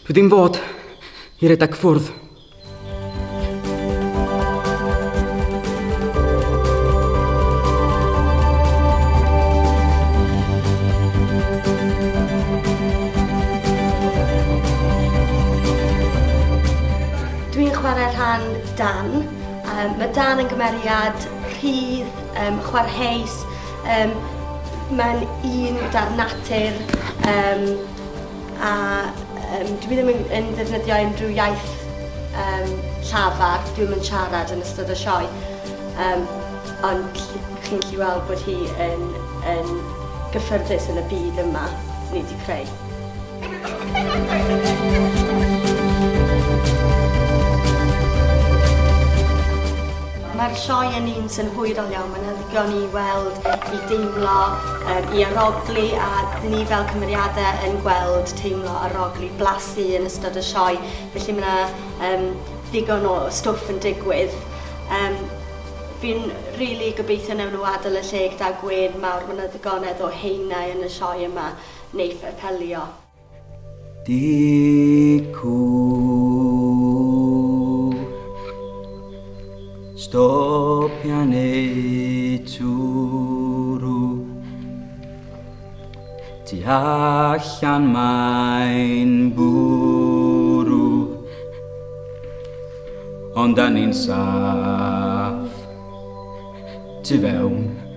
Dwi ddim fod i redag ffwrdd. Dwi'n chwarae rhan Dan. Um, mae Dan yn gymeriad rhydd, um, chwarheus, um, mae'n un gyda'r natur, um, a um, dwi ddim yn, yn ddefnyddio unrhyw iaith um, llafar, dwi'm yn siarad yn ystod y sioe, um, ond chi'n gallu weld bod hi yn, yn gyffyrddus yn y byd yma ni wedi creu. Mae'r sioe yn un synhwyrol iawn, mae'n ddigon i weld, i deimlo, um, i arogli a dyn ni fel cymeriadau yn gweld, teimlo, arogli, blasu yn ystod y sioe. Felly mae yna um, ddigon o stwff yn digwydd. Um, fi'n rili really gobeithio newn nhw adael y lle gyda gwên mawr. Mae yna ddigonedd o haenau yn y sioe yma neiff apelio. Dicw Stopia neu twrw Tu allan mae'n bwrw Ond da ni'n saff Tu fewn.